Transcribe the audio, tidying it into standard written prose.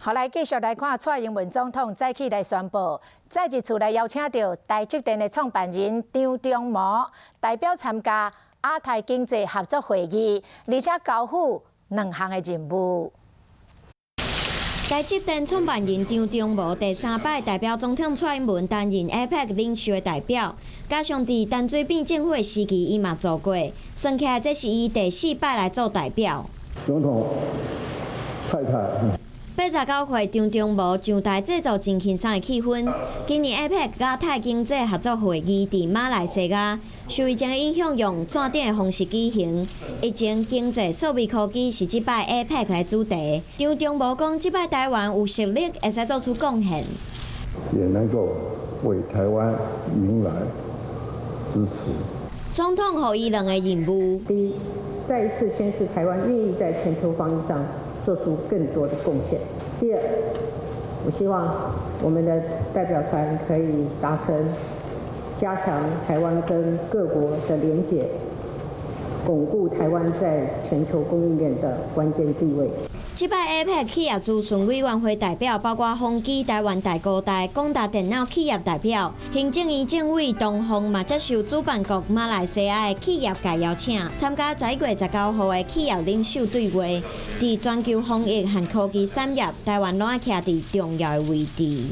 好，來繼續來看蔡英文總統早起來宣布，再一次來邀請著台積電的創辦人張忠謀代表參加亞太經濟合作會議，而且交付兩項的任務。台積電創辦人張忠謀第三擺代表總統蔡英文擔任 APEC 領袖的代表，加上佇陳水扁政府的時期，伊嘛做過，算起來這是伊第四擺來做代表。總統太太。89歲張忠謀上台製造真輕鬆的氣氛。今年 APEC 亞太經濟合作會議佇馬來西亞，受疫情的影響，用線頂的方式舉行。疫情、經濟、數位科技是這擺 APEC 的主題。張忠謀講，這擺台灣有實力會使做出貢獻，也能夠為台灣迎來支持。總統予伊兩個任務：第一，再一次宣示台灣願意在全球防疫上做出更多的貢獻。第二，我希望我們的代表團可以達成加強台灣跟各國的連結，鞏固台灣在全球供應鏈的關鍵地位。這擺 APEC 企業諮詢委員會代表，包括宏碁、台灣大哥大、廣達電腦企業代表，行政院政委唐鳳嘛接受主辦國馬來西亞的企業界邀請，參加11月19號的企業領袖對話。佇全球防疫和科技產業，台灣攏愛徛佇重要的位置。